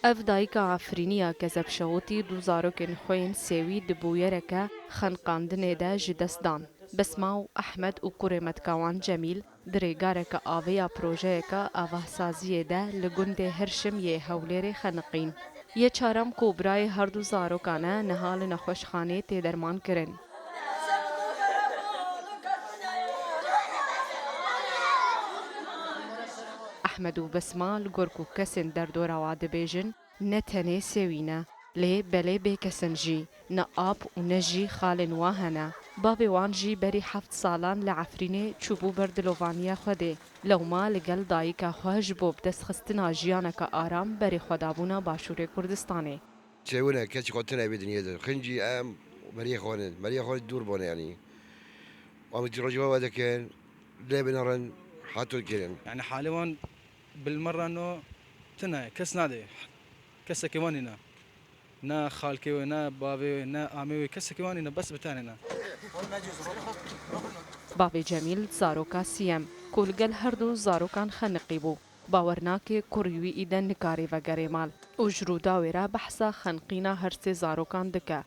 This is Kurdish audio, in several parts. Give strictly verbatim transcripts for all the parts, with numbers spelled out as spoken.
Ev dayika Efrînî ya Kezeb Şewitî du zarokên xwe yên sêwî di bûyereke xeniqandinê de ji dest dan. Besma û Ehmed û kurê metka wan Cemîl di rêgareke avê ya projeyeke avahirsaziyê de li gundê Hirşim yê Hewlêrê xeniqîn. Yê çarem ku birayê her du zarokan e, niha li nexweşxanê tê dermankirin. Ehmed û Besma li gor ku kesên derdora wa dibêjin, ne tenê sêwî ne, lê belê bêkesin jî, ne ap û ne jî xalên wa hene. Bavê wan jî berî heft salan li Efrînê çûbû ber dilovaniya Xwedê. Lewma li gel dayika xwe ji bo bidestxistina jiyaneke aram berê xwe dabûna Başûrê Kurdistanê. Çêwine keçî xwe tune vê dinyê de. Xincî em beriyê xwe ne. Beriyê xwe dûr bûne yanî. Em jî rojeva we dikin. Lê binirin, hatûr kirin. Yani halê wan bil merra no tune, kes nade. Kesekê wan nîne. Ne xalkê wê, ne bavê wê, ne amê wê, kesekê wan nîne, bes bi tenê ne. Bavê Cemîl zaroka siyem ku li gel her du zarokan xeniqî bû, bawer nake kurî wî îde nikare vegerê mal û ji Rûdawê re behsa xeniqîna her sê zarokan dike.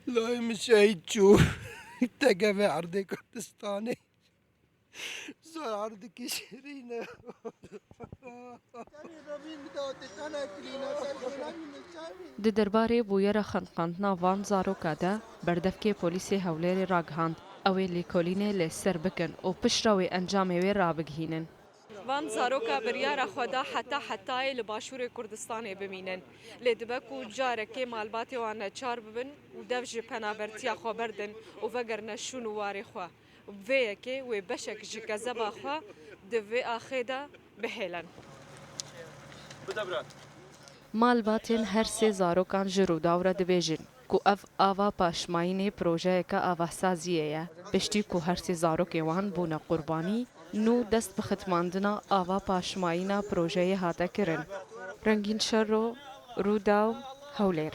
Layê min şehîd çû. T G V erdê Kurdistanê. Zor erdikî şirîne. Di derbarê bûyera xeniqandina van zaroka de berdevkê polîsê Hewlêrê ragihand, ew ê lêkolînê li ser bikin û piştre wê encamê wê rabigihînin. Van zaroka biryara xwe da heta hetayê li Başûrê Kurdistanê bimînin. Lê dibe ku carekê malbatê wan neçar bibin û dev ji penabertiya xwe berdin û vegerine şûn û warê xwe. Bi vê yekê wê beşek ji kezeba xwe di vê axê de bihêlin. Malbatên her sê zarokan ji Rûdaw re dibêjin ku ev ava paşmayînê projeyeke avahsaziyê ye. Piştî ku her sê zarokê wan bûne qurbanî, nû dest bi xitmandina ava paşmayîna projeyê hate kirin. Rengîn Şero, Rûdaw, Hewlêr.